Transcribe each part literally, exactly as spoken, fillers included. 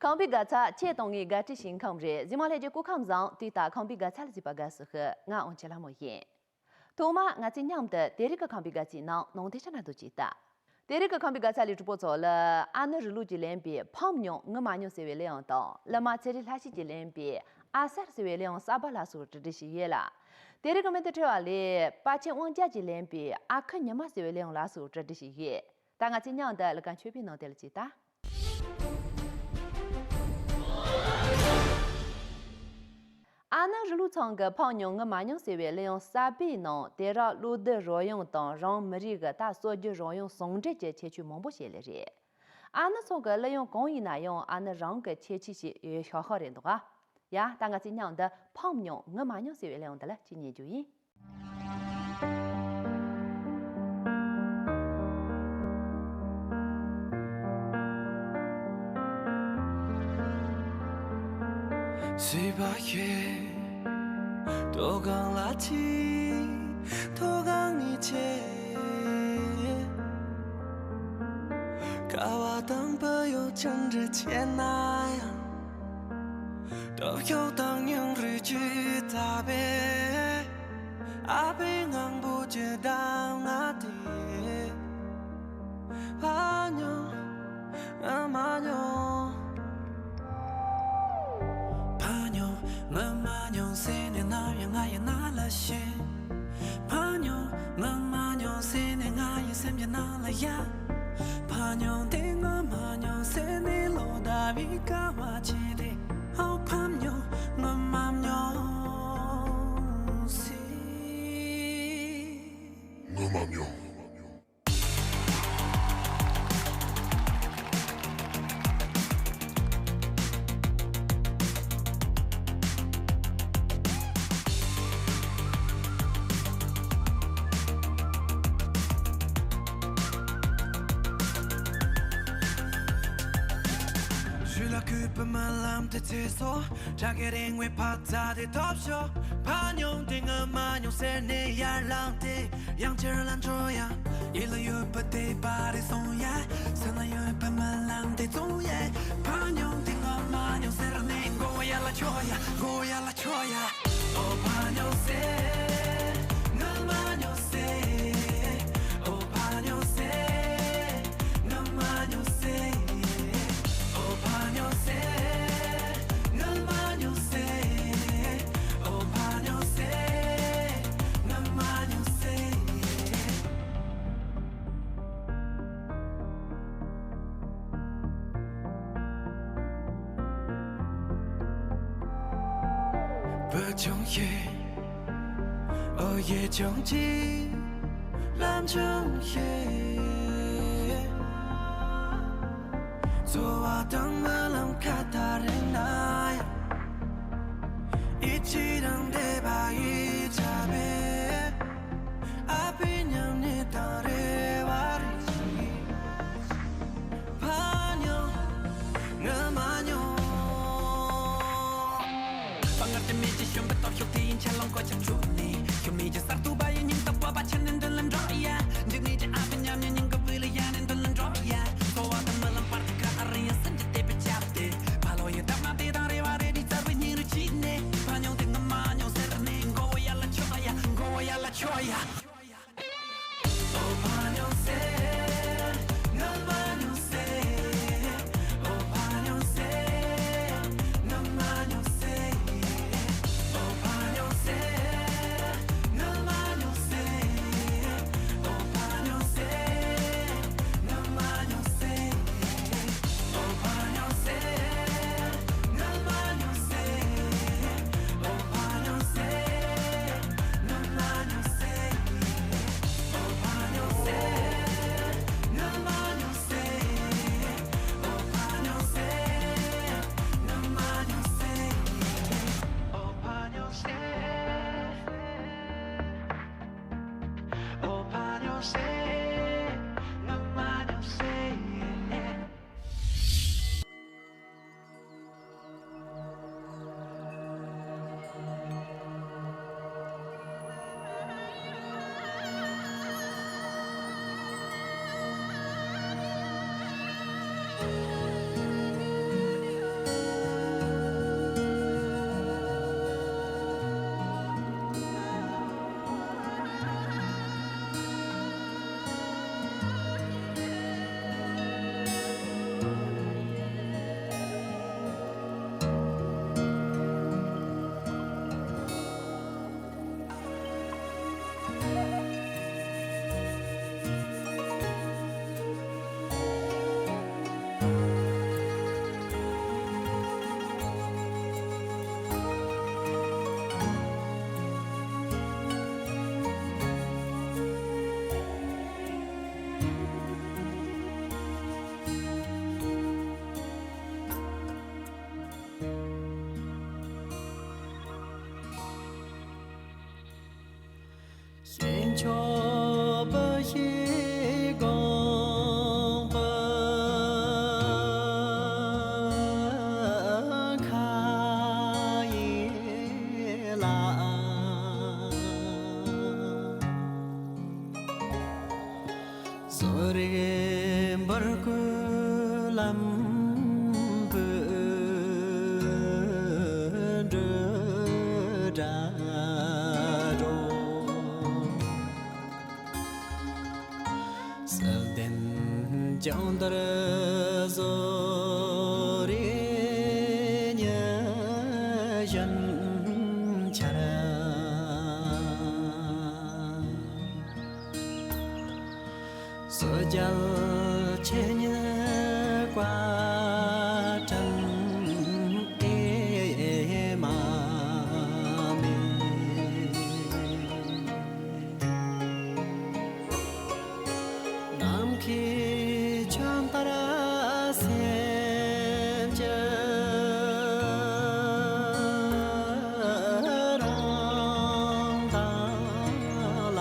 ཁམས་པའི་དགའ་ཚལ་ཆེད་གཏོང་ངེས་དགའ་སྤྲོའི་ཞིང་ཁམས་རེད། གཟིགས་མོ་ལྷན་རྒྱས་སྐུ་ཁམས་བཟང་། དུས་ལྟར་ཁམས་པའི་དགའ་ཚལ་ལ་གཟིགས་པ་དགའ་བསུ་ཞུ། ང་དབང་ཆེན་ལྷ་མོ་ཡིན། ཐོག་མར་ང་ཚོས་མཉམ་དུ་དེ་རིང་གི་ཁམས་པའི་དགའ་ཚལ་ནང་ནང་དེ་ཆ་ན་འདུག་ཅིག་ལྟ། དེ་རིང་གི་ཁམས་པའི་དགའ་ཚལ་ལས་གྲུབ་པོ་ཚོ་ལ་ཨ་ནུ་རི་ལུགས་ཀྱིས་ལེན་པའི་ཕམ་མྱོང་ངུ་མ་མྱོང་ཟེར་བའི་གླུ་དབྱངས་དང་། གླུ་མ་ཚེ་རིང་ལྷ་ཤེས་ཀྱིས་ལེན་པའི་ཨ་གསར་ཟེར་བའི་གླུ་དབྱངས་གསར་པ་ལ་སོགས་གྲ་སྒྲིག་ཞིག་ཡོད་ལ། དེ་རིང་གི་མི་དེ་འཕྲོ་བ་ལས་དཔལ་ཆེན་དབང་རྒྱལ་གྱིས་ལེན་པའི་ཨ་ཁུ་ཉི་མ་ཟེར་བའི་གླུ་དབྱངས་ལ་སོགས་གྲ་སྒྲིག་ཞིག་ཡོད། ད་ང་ཚོས་མཉམ་དུ་གླུ་ཁང་ཆོས་པའི་ནང་དེ་ལ་ཅིག་ལྟ། ཨ་ནུ་རི་ལུགས་ཚང་གི་ཕམ་མྱོང་ངུ་མ་མྱོང་ཟེར་བའི་གླུ་དབྱངས་གསར་པའི་ནང་དེང་རབས་གླུ་རྡུལ་རོལ་དབྱངས་དང་རང་མི་རིགས་ཀྱི་ད་སྲོལ་རྒྱུན་རོལ་དབྱངས་ཟུང་འབྲེལ་གྱི་ཁྱད་ཆོས་མང་པོ་ཞིག་ལས་རེད། ཨ་ནུ་ཚང་གི་གླུ་དབྱངས་གང་ཡིན་ན་ཡང་ཨ་ནུ་རང་གི་ཁྱད་ཆོས་ཤིག་ཡོད་ཤག་ཤག་རེད་འདུག་ག། ཡ་ད་ང་ཚོས་མཉམ་དུ་ཕམ་མྱོང་ངུ་མ་མྱོང་ཟེར་བའི་གླུ་དབྱངས་འདི་ལ་ཅིག་ཉན་རྒྱུ་ཡིན། སྲིད་པ་ཞེས་མཐོ་སྒང་ལ་ཆེ། མཐོ་སྒང་ནས་ཆེ། ཀ་བ་དང་བུ་ཡུག་ཆུང་འདྲ་ཆེ་ན་ཡང་། སྟོབས་ཤུགས་དང་སྙིང་རུས་ཀྱི་རྩ་བའི་ཨ་ཕའི་ངང་པོ་ཅི་ལྡང་ང་དེ། ཕ་མྱོང་ངུ་མ་མྱོང་། ཕ་མྱོང་ངུ་མ་མྱོང་ཟེར་ནས་ནམ་ཡང་ང་ཡི་རྣ་ལ་ཤོད། ཕ་མྱོང་ངུ་མ་མྱོང་ཟེར་ནས་ང་ཡི་སེམས་ཀྱི་ནང་ལ་ཡ། ཕ་མྱོང་དེ་ངུ་མ་མྱོང་ཟེར་ནས་ལོ་ཟླ་བའི་དཀའ་བ་སྤྱད་དེ། ཨོ་ཕ་མྱོང་ངུ་མ་མྱོང་ཟེར། ངུ་མ་མྱོང་། ཞུ་ལ་གུས་པའི་སྨོན་ལམ་དེ་ཚེ་སོ། བྲག་གི་རིང་བའི་འཕག་འཚག་དེ་ཐོབ་ཤོག། ཕ་མྱོང་དེ་ངུ་མ་མྱོང་ཟེར་ནས་ཡར་ལངས་ཏེ། ཡང་ཕྱིར་ལ་འགྲོ་ཡ། ཡིད་ལ་ཡོད་པ་དེ་པར་རིས་སོང་ཡ། སེམས་ལ་ཡོད་པ་སྨོན་ལམ་དེ་བཙོང་ཡ། ཕ་མྱོང་དེ་ངུ་མ་མྱོང་ཟེར་ནས་མགོ་བོ་ཡར་ལ་ཕྱོགས་ཡ། མགོ་བོ་ཡར་ལ་ཕྱོགས་ཡ། ཨོ་ཕ་མྱོང་ཟེར། ངུ་མ་མྱོང་ཟེར། ཨོ་ཕ་མྱོང་ཟེར། ངུ་མ་མྱོང་ཟེར། ཨོ་ཕ་མྱོང་ཟེར། ངུ་མ་མྱོང་ཟེར། ཨོ་ཕ་མྱོང་ཟེར། ངུ་མ་མྱོང་ཟེར། བུ་ཆུང་ཞིག་ཨོ་ཡིད་ཆུང་གཅིག་ལམ་ཆུང་ཞིག་འཚོ་བ་དང་རྨི་ལམ་ཁ་ཐག་རིང་ན་ཡང་། ཡིད་ཆེས་དང་འདོད་པ་ཡིས་བྱ་བའི་ཨ་ཕའི་ཉམས་ཉེས་དང་རེ་བ་རེ་ཞིག་ཕ་མྱོང་ངུ་མ་མྱོང་། དཔའ་ངར་གྱི་མེ་ལྕེ་གཞོན་པའི་སྟོབས་ཤུགས་དེ་ཡིས་འཆར་ལམ་བཀོད་ཁྱབ་བཅུག་ནས། ཤུལ་མེད་ཀྱི་གསར་གཏོད་པ་ཡི་སྙིང་སྟོབས་བཀོད་པ་ཆེ་ནས་མདུན་ལ་འགྲོ་ཡ། འཇིགས་མེད་ཀྱི་ཨ་ཕའི་ཉམས་ཉེས་སྙིང་གི་དབུས་ལ་ཡལ་ནས་མདུན་ལ་འགྲོ་ཡ། འཚོ་བ་དང་རྨི་ལམ་བར་གྱི་ཁ་ཐག་རིང་ཡང་སེམས་ཀྱི་གཏད་པས་བཅག་སྟེ། ཕ་ལོ་ཡི་འདབ་མ་དེ་དང་རེ་བ་རེ་རེ་བཙལ་བའི་སྙིང་རུས་བྱས་ནས། ཕ་མྱོང་དེ་ངུ་མ་མྱོང་ཟེར་ནས་མགོ་བོ་ཡར་ལ་ཕྱོགས་ཡ། མགོ་བོ་ཡར་ལ་ཕྱོགས་ཡ། ལམ་བུ་འགྲོ་དྲ་འགྲོ། བསིལ་ལྡན་ལྗང་མདོག་བཟོ་རིག་ཉི་གཞོན་འཆར། སོས་བརྒྱལ་ཆེ་ཉིད་བཀའ་དྲིན་ཨེ་མ་མེད། ནམ་མཁའི་ཆོས་ལྟར་སེམས་ཀྱི་རང་མདངས་ལ།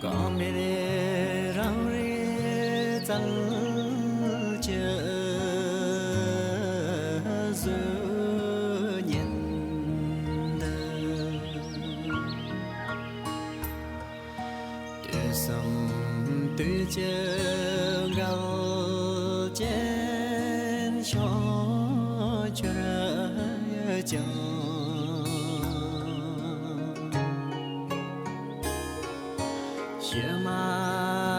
འགག་མེད་རང་རིག་རྩལ་གྱི་གཟུགས་བརྙན་འདི། དུས་གསུམ་དུས་ཀྱི་འགལ་རྐྱེན་ཤོག་གྱུར་ཀྱང་། ཕྱི་མ་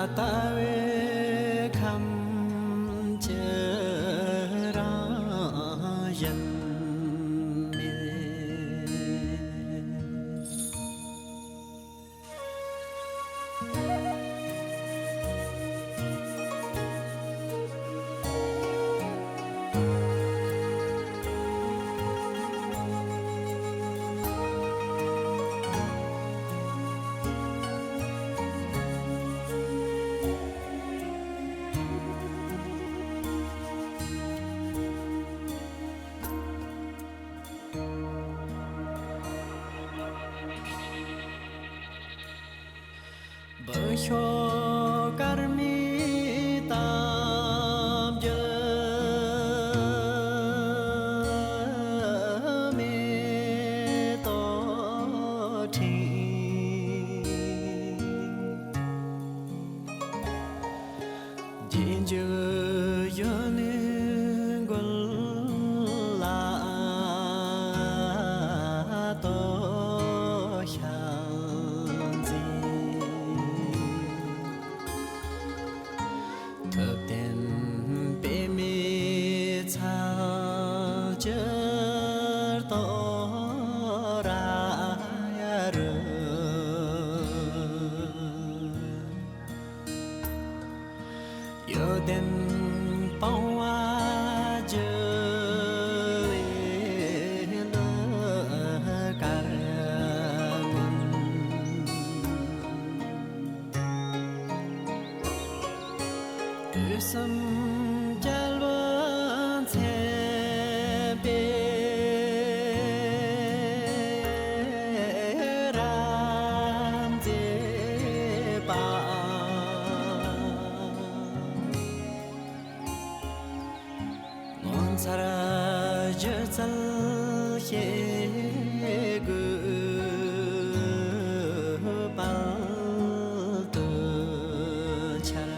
ལྟ་བུའི་ཁམས་ཀྱི་རང་བཞིན་མེད། འབུ་ཤོག་དཀར་མོའི་གཏམ་རྒྱུད་མེ་ཏོག་ཕྲེང་། རྗེས་འཇུག་གཞོན་ནུའི་མགུལ་ལ་དོ་ཤལ་མཛེས། ཐུབ་བསྟན་པདྨའི་ཚལ་གྱི་རྡོ་ར་རུ། གཡོ་ལྡན་སྤང་བ་རྒྱུ་བའི་གླུ་གར་མངོན། དུས་གསུམ་རྒྱལ་པོ་མཚན་དཔེ་རབ་མཛེས་པ། ངོ་མཚར་གཞི་རྩལ་ཤེལ་སྒོའི་དཔལ་དུ་འཆར།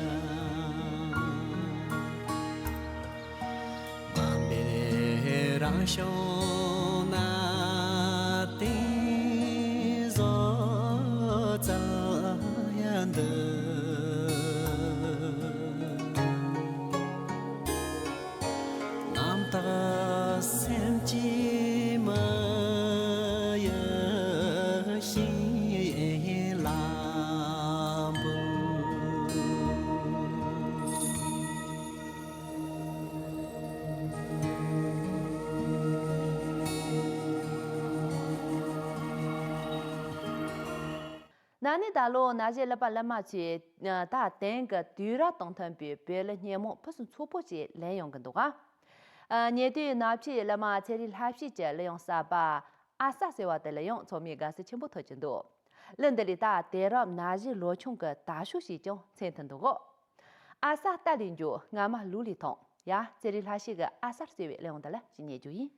དམའ་འབེབས་རང་བྱུང་གནའ་དེང་བཟོ་རྩལ་འདི། རྣམ་དག་སེམས་ཀྱི་མི་ཡི་ཤིང་ལ་འབུལ། ན་ནིང་ད་ལོ་ན་གཞོན་གླུ་པ་གླུ་མ་ཚོས་ད་དེང་གི་དུས་རབས་དང་མཐུན་པའི་བོད་གླུ་སྙན་མོ་ཕུན་སུམ་ཚོགས་པོ་ཞིག་ལེན་ཡོང་གི་འདུག་ག་ཉེ་དུས་ནག་ཆུའི་གླུ་མ་ཚེ་རིང་ལྷ་བཤེས་ཀྱི་གླུ་དབྱངས་གསར་པ་ཨ་ས་ཟེར་བ་དེ་ལ་ཡང་ཚང་མས་དགའ་བསུ་ཆེན་པོ་ཐོབ་ཀྱི་འདུག་གླུ་འདི་ལས་ད་དེང་རབས་ན་གཞོན་ལོ་ཆུང་གི་དར་ཤོག་ཞེས་ཀྱང་མཚན་ཐོན་འདུག་ཨ་ས་རྟ་ལས་མགྱོགས་རྔ་མ་ལུག་ལས་ཐང་། ཡ། ཚེ་རིང་ལྷ་བཤེས་ཀྱི་ཨ་ས་ཟེར་བའི་གླུ་དབྱངས་དེ་ལ་ཞིག་ཉན་རྒྱུ་ཡིན།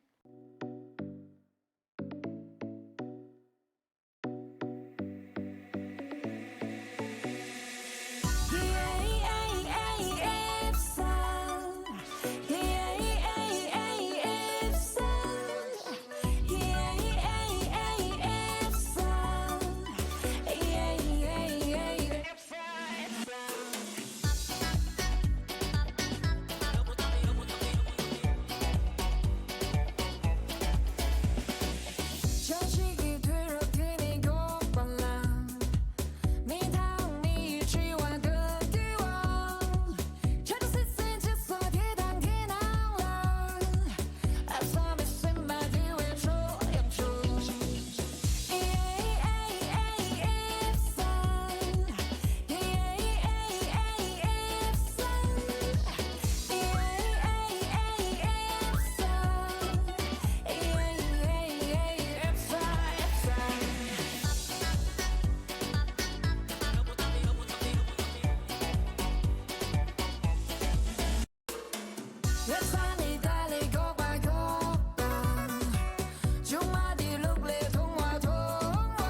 ཡོད་ས་ནས་ད་ལས་འགོག་པ་འགོག་པ། ཆུང་མ་དེ་ལུག་ལས་ཐུང་བ་ཐུང་བ།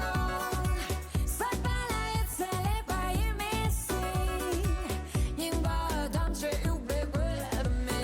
ས་པ་ལ་ཡོད་ས་ལས་པ་ཡིན་མི་སྲིད། རྙིང་པ་དམ་ཆོས་དབྱུག་པའི་བོད་མི།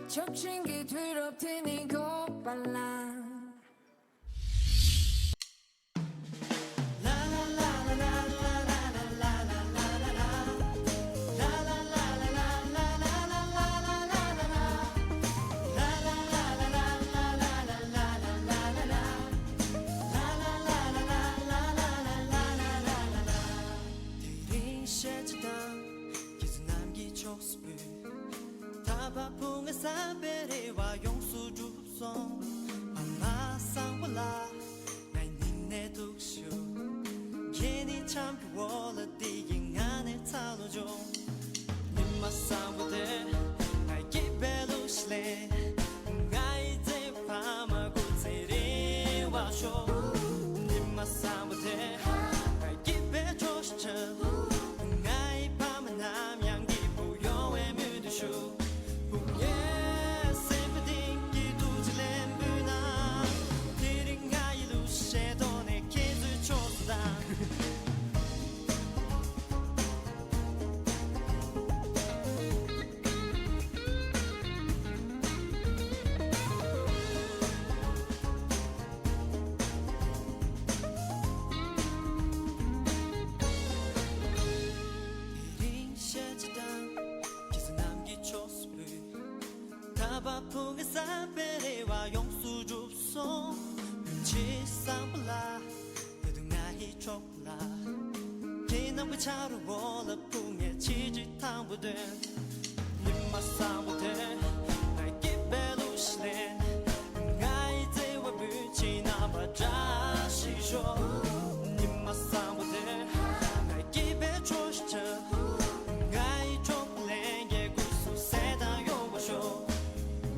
ཕྱོགས་ཆེན་གྱི་དུས་རབས་དེ་ནི་འགོག་པ་ལ། དེ་རིང་བཤད་ཅི་དང་། ཁྱེད་ཚོ་རྣམས་ཀྱི་ཕྱོགས་སུ་བུད། ད་བ་ཕུང་བའི་བསམ་པའི་རེ་བ་ཡོངས་སུ་འགྲུབ་སོང་། ཨ་མ་བཟང་པོ་ལགས། ང་སྙིང་ནས་ཐུགས་ཞུ། ཁྱེད་ནི་འཆམ་གྱི་འོག་ལ་བསྡད་ཀྱི་ང་ནི་ཚ་ལོ་བྱུང་། ཉི་མ་བཟང་པོ་དེ་ང་སྐྱིད་པའི་ལུགས་ཤིག་ལེན། ང་ཡི་མཛེས་པའི་ཕ་མ་སྐུ་ཚེ་རིང་བར་ཤོག་ཉི་མ་བཟང་པོ་དེ་ང་སྐྱིད་པའི་ཕྱོགས་ཤིག་འཆར། ང་ཡི་ཕ་མ་ནམ་ཡང་སྐྱིད་པོ་ཡོང་བའི་སྨོན་འདུན་ཞུ། བུ་ངའི་སེམས་པ་གཏིང་གི་ཐུགས་རྗེ་ལན་འབུལ་ན། དེ་རིང་ང་ཡི་ལུས་ཤེས་ཐོག་ནས་ཁྱེད་ཚོའི་ཕྱོགས་སུ་ལྡང་། དེ་རིང་བཤད་ཅི་དང་། ཁྱེད་ཚོ་རྣམས་ཀྱི་ཕྱོགས་སུ་བུད། ད་བ་ཕུང་གི་བསམ་པའི་རེ་བ་ཡོངས་སུ་འགྲུབ་སོང་། བུ་ཆེ་བཟང་པོ་ལགས། ད་དུང་ང་ཡི་ཕྱོགས་ལ། ཁྱེད་རྣམས་ཀྱི་ཕྱག་རོགས་འོག་ལ་ཕུང་ངས་ཆེ་ཆེ་དང་པོ་འདོན། ཉི་མ་བཟང་པོ་དེ་ང་སྐྱིད་པའི་ལུས་ཤིག་ལེན། ང་ཡི་བརྩེ་བ་བུ་ཆེ་རྣམ་པ་བཀྲ་ཤིས་ཤོག་ཉི་མ་བཟང་པོ་དེ་ང་སྐྱིད་པའི་ཕྱོགས་ཤིག་འཆར། ང་ཡི་གྲོགས་པོ་ལྷན་རྒྱས་སྐུ་གཟུགས་གསལ་ཐང་ཡོང་བར་ཤོག་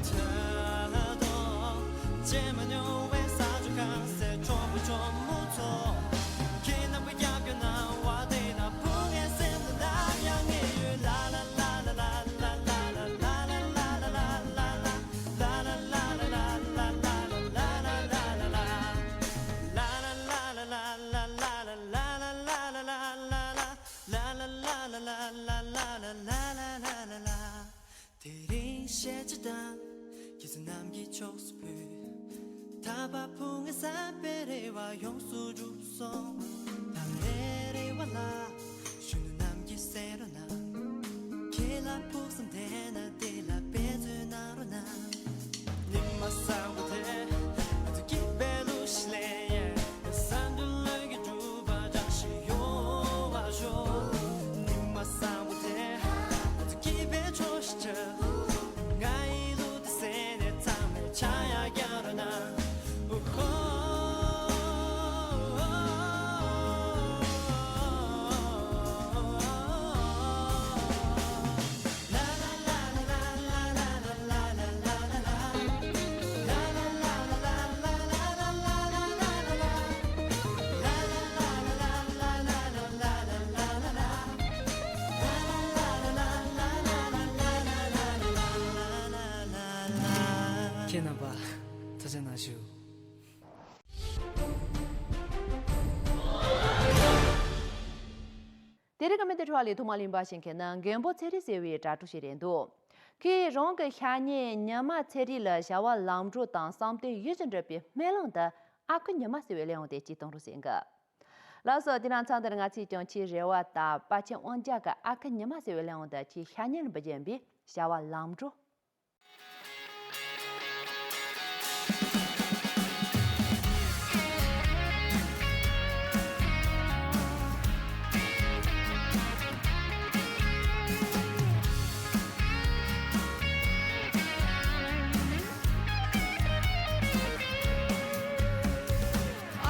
ད་དུང་མཇལ་མ་མྱོང་བའི་ས་ཕྱོགས་གང་སའི་གྲོགས་པོ་གྲོགས་མོ་ཚོ། ཁྱེད་རྣམ་པ་རྒྱབ་སྐྱོར་གནང་བ་དེ་ན་བུ་ངའི་སེམས་ལ་ནམ་ཡང་ངེས་ཡོད། ལ་ལ་ལ་ལ། དེ་རིང་བཤད་ཅི་དང་། ཁྱེད་ཚོ་རྣམས་ཀྱི་ཕྱོགས་སུ་བུད། ད་བ་ཕུང་ངའི་བསམ་པའི་རེ་བ་ཡོངས་སུ་འགྲུབ་སོང་། ད་ལྟའི་རེ་བ་ལ་གཞོན་ནུ་རྣམས་ཀྱིས་གསན་རོགས་གནང་། ཁྱེད་ལ་ཕུགས་བསམ་ལྡན་ན་དེ་ལ་འབད་བརྩོན་གནང་རོགས་གནང་། ཉི་མ་བཟང་པོ་དེ་ང་ཚོ་སྐྱིད་པའི་ལུས་ཤིག་ལེན་ཡས། བསམ་དོན་ལྷུན་གྱིས་འགྲུབ་ ཁྱེད་རྣམ་པ་ཐུགས་རྗེ་གནང་ཞུ། དེ་རིང་གི་མི་དེ་འཕྲོ་བ་ལས་ཐོག་མ་གླེང་བ་ཞིག་མཁན་ནི་མགོན་པོ་ཚེ་རིང་ཟེར་བའི་དྲ་གྲོགས་ཤིག་རེད་འདུག་ཁོས་རང་གི་ཤ་ཉེ་ཉི་མ་ཚེ་རིང་ལ་བྱ་བ་ལམ་འགྲོ་དང་བསམ་དོན་ཡིད་བཞིན་འགྲུབ་པའི་སྨོན་ལམ་དུ་ཨ་ཁུ་ཉི་མ་ཟེར་བའི་གླེང་བ་དེ་ཅིག་གཏོང་རོགས་ཟེར་གི། ལགས་སོ། དེ་ན་མཚམས་འདིར་ང་ཚོས་ཀྱང་ཁྱེད་རེ་བ་དང་དཔའ་ཆེན་དབང་རྒྱལ་གྱི་ཨ་ཁུ་ཉི་མ་ཟེར་བའི་གླེང་བ་དེ་ཁྱེད་ཤ་ཉེ་ལ་འབུལ་རྒྱུ་ཡིན་པས་བྱ་བ་ལམ་འགྲོ།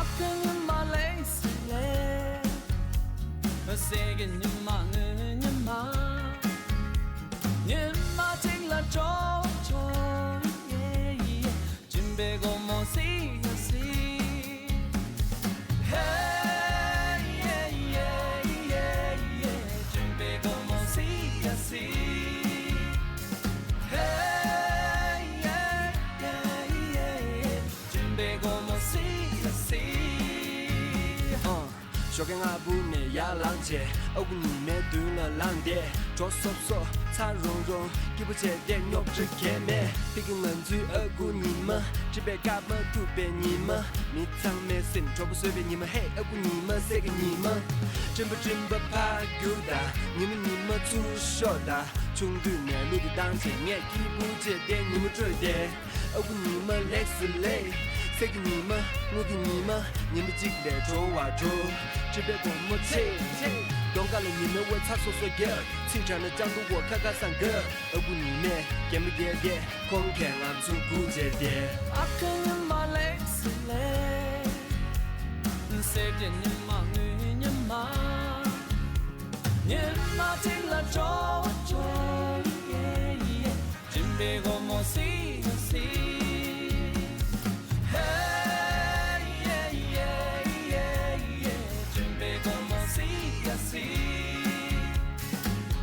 ཨ་ཁུ་ཉི་མ་ལེགས་སེ་ལེགས། སེ་གི་ཉི་མ་ངུ་ཉི་མ། ཉི་མ་གཅིག་ལ་ཅོ་ཅོ་ཡེ་ཡེ། སྦྱིན་པའི་སྒོ་མོ་སི་ཡ་སི། ཧེ་ཡེ་ཡེ་ཡེ་ཡེ། སྦྱིན་པའི་སྒོ་མོ་སི་ཡ་སི། ཧེ་ཡེ་ཡེ་ཡེ་ཡེ། སྦྱིན་པའི་སྒོ་མོ་སི་ཡ་སི། ཨ། ཞོགས་ཀས་སྔ་པོ་ནས་ཡར་ལངས་བྱས། ཨ་ཁུ་ཉི་མའི་མདུན་ལ་ལངས་ཏེ། གྲོ་སོབ་སོབ་ཚ་རོང་རོང་སྐྱིད་པོ་བྱས་ཏེ་རྙོག་དྲ་གས་མེད། ཕ་གི་ང་ཚོའི་ཨ་ཁུ་ཉི་མ། སྤྲིན་པས་བཀག་མ་ཐུབ་པའི་ཉི་མ། མི་ཚང་མའི་སེམས་དྲོ་པོ་བཟོས་པའི་ཉི་མ། ཧེ་ཨ་ཁུ་ཉི་མ་སེ་གི་ཉི་མ། སྤྲིན་པ་སྤྲིན་པ་ཕར་རྒྱུག་དང་། ཉི་མ་ཉི་མ་ཚུར་ཤོག་དང་། ཆུང་དུས་ནས་གླུ་དེ་བཏང་བྱས་ངས་སྐྱིད་པོ་བྱས་ཏེ་ཉི་མ་བཀྲོལ་ཏེ། ཨ་ཁུ་ཉི་མ་ལེགས་སེ་ལེགས། སེ་གི་ཉི་མ་དངུལ་གི་ཉི་མ། ཉི་མ་གཅིག་ལས་དྲོ་བར་འགྲོ། སྤྲིན་པའི་སྒོ་མོ་ཕྱེ། གདོང་ཁ་ལ་ཉི་མའི་འོད་ཚ་སོ་སོ་རྒྱག་ཚིག་དྲག་ན་སྤྱང་གྲུང་བོ་ཁ་ཁ་སང་གི། ཨ་ཁུ་ཉི་མས་གད་མོ་བགད་བགད་ཁོང་གིས་ང་ཚོ་སྒུག་བྱས་ཏེ། ཨ་ཁུ་ཉི་མ་ལེགས་སེ་ལེགས། སེ་གི་ཉི་མ་ངུ་ཉི་མ། ཉི་མ་གཅིག་ལ་ཅོ་ཅོ་ཡེ་ཡེ། སྦྱིན་པའི་སྒོ་མོ་སི་ཡ་སི། ཧེ་ཡེ་ཡེ་ཡེ་ཡེ། སྦྱིན་པའི་སྒོ་མོ་སི་ཡ་སི།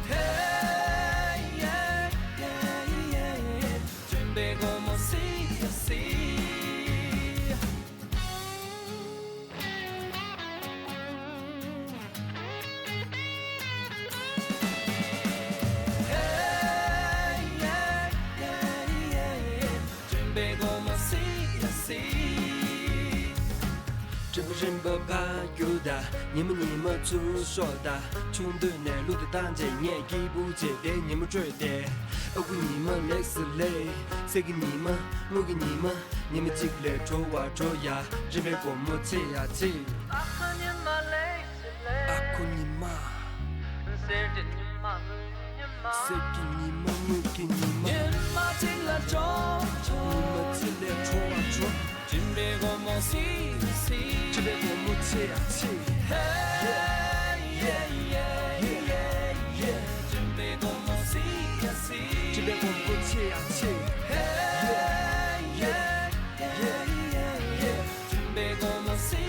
ཧེ་ཡེ་ཡེ་ཡེ་ཡེ། སྦྱིན་པའི་སྒོ་མོ་སི་ཡ་སི། སྤྲིན་པ་རིམ་པ་ཕར་རྒྱུག་དང་། ཉི་མ་ཉི་མ་ཚུར་ཤོག་དང་། ཆུང་དུས་ནས་གླུ་དེ་བཏང་བྱས་ངས་སྐྱིད་པོ་བྱས་ཏེ་ཉི་མ་བཀྲོལ་ཏེ། ཨ་ཁུ་ཉི་མ་ལེགས་སེ་ལེགས། སེ་གི་ཉི་མ་དངུལ་གི་ཉི་མ། ཉི་མ་གཅིག་ལས་དྲོ་བར་འགྲོ་ཡ། རིམ་པའི་སྒོ་མོ་ཕྱེ་ཡ་ཕྱེ། ཨ་ཁུ་ཉི་མ་ལེགས་སེ་ལེགས། ཨ་ཁུ་ཉི་མ། སེ་གི་ཉི་མ་དངུལ་ཉི་མ། སེ་གི་ཉི་མ་དངུལ་གི་ཉི་མ། ཉི་མ་གཅིག་ལ་འགྲོ། ཉི་མ་གཅིག་ལས་དྲོ་བར་འགྲོ། སྤྲིན་པའི་སྒོ་མོ་སི་སི། སྤྲིན་པའི་སྒོ་མོ་ཕྱེ་ཡ་ཕྱེ། ཧེ་ཡེ་ཡེ་ཡེ་ཡེ། སྤྲིན་པའི་སྒོ་མོ་སི་ཡ་སི། སྤྲིན་པའི་སྒོ་མོ་ཕྱེ་ཡ་ཕྱེ། ཧེ་ཡེ་ཡེ་ཡེ་ཡེ། སྤྲིན་པའི་སྒོ་མོ་སི་ཡ་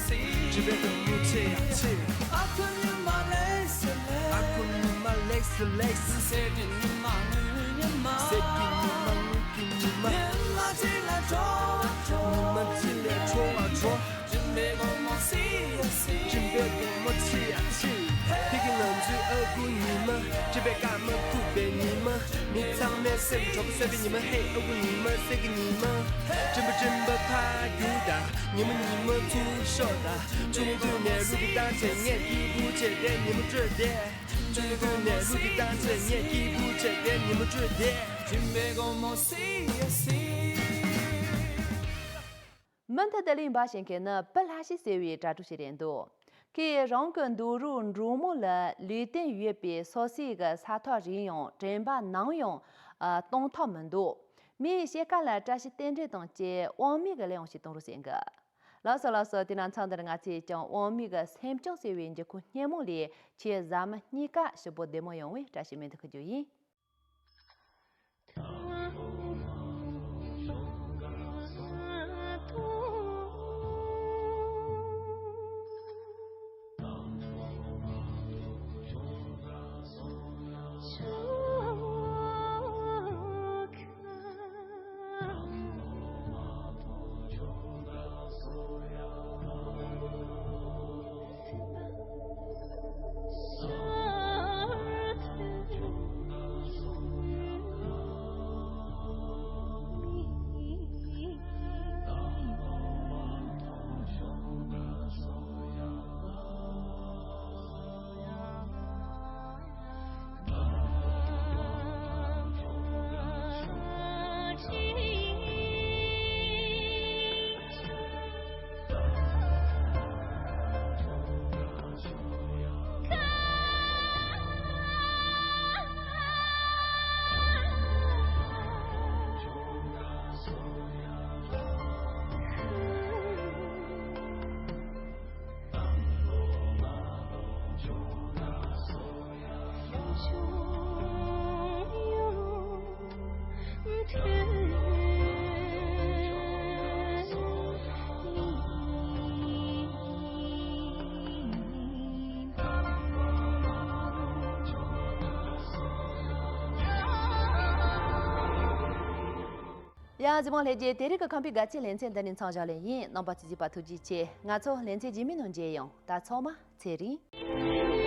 སི། སྤྲིན་པའི་སྒོ་མོ་ཕྱེ་ཡ་ཕྱེ། ཨ་ཁུ་ཉི་མ་ལེགས་སེ་ལེགས། ཨ་ཁུ་ཉི་མ་ལེགས་སེ་ལེགས། སེ་གི་ཉི་མ་དངུལ་ཉི་མ། སེ་གི་ཉི་མ་དངུལ་གི་ཉི་མ། ཉི་མ་གཅིག་ལ་འགྲོ་བ་འགྲོ། ཉི་མ་གཅིག་ལས་དྲོ་བ་འགྲོ། སྤྲིན་པའི་སྒོ་མོ་སི་ཡ་སི། སྤྲིན་པའི་སྒོ་མོ་ཕྱེ་ཡ་ཕྱེ། ཕ་གི་ང་ཚོའི་ཨ་ཁུ་ཉི་མ། སྤྲིན་པས་བཀག་མ་ཐུབ་པའི་ཉི་མ། མི་ཚང་མའི་སེམས་དྲོ་པོ་བཟོས་པའི་ཉི་མ། ཧེ་ཨ་ཁུ་ཉི་མ་སེ་གི་ཉི་མ། སྤྲིན་པ་སྤྲིན་པ་ཕར་རྒྱུག་དང་། ཉི་མ་ཉི་མ་ཚུར་ཤོག་དང་། ཆུང་དུས་ནས་གླུ་གི་བཏང་བྱས་ངས་སྐྱིད་པོ་བྱས་ཏེ་ཉི་མ་བཀྲོལ་ཏེ། ཆུང་དུས་ནས་གླུ་གི་བཏང་བྱས་ངས་སྐྱིད་པོ་བྱས་ཏེ་ཉི་མ་བཀྲོལ་ཏེ། སྤྲིན་པའི་སྒོ་མོ་སི་ཡ་སི། མུ་མཐུད་དུ་གླེང་བ་ཞིག་མཁན་ནི་པི་ལྷ་ཤི་ཟེར་བའི་དྲ་གྲོགས་ཤིག་རེད་འདུག་ཁོས་རང་གི་འདུག་རོགས་འབྲོག་མོ་ལ་ལུས་རྟེན་ཡོད་པའི་སོ་སོའི་གི་ས་ཐག་རིང་ཡང་དྲན་པ་ནམ་ཡང་ཨ་གཏོང་ཐབས་མི་འདུག་མིའི་ཕྱེད་ཀ་ལ་བཀྲ་ཤིས་རྟེན་འབྲེལ་དང་བཅས་དབང་མོས་ཀྱི་ལས་ཡང་ཞིག་གཏོང་རོགས་ཟེར་གི། ལགས་སོ་ལགས་སོ། དེ་ན་མཚམས་འདིར་ང་ཚོས་ཀྱང་དབང་མོས་ཀྱི་སེམས་སྐྱོང་ཟེར་བའི་འགྱུར་ཁུག་སྙན་མོ་ལས་ཆེས་ཟབ་མོ་གཉིས་ཀ་ཞིབ་པོ་བདེ་མོ་ཡོང་བའི་བཀྲ་ཤིས་སྨོན་འདུན་ཞུ་རྒྱུ་ཡིན། ཡ། གཟིགས་མོ་ལྷན་རྒྱས། དེ་རིང་གི་ཁམས་པའི་དགའ་སྐྱིད་ལེ་ཚན་འདི་ནས་མཚམས་བཞག་ལེ་ཡིན། རྣམ་པ་ཚོས་གཟིགས་པ་ཐུགས་རྗེ་ཆེ། ང་ཚོ་ལེ་ཚན་རྗེས་མའི་ནང་མཇལ་ཡོང་། ད་ཚང་མ་ཚེ་རིང་།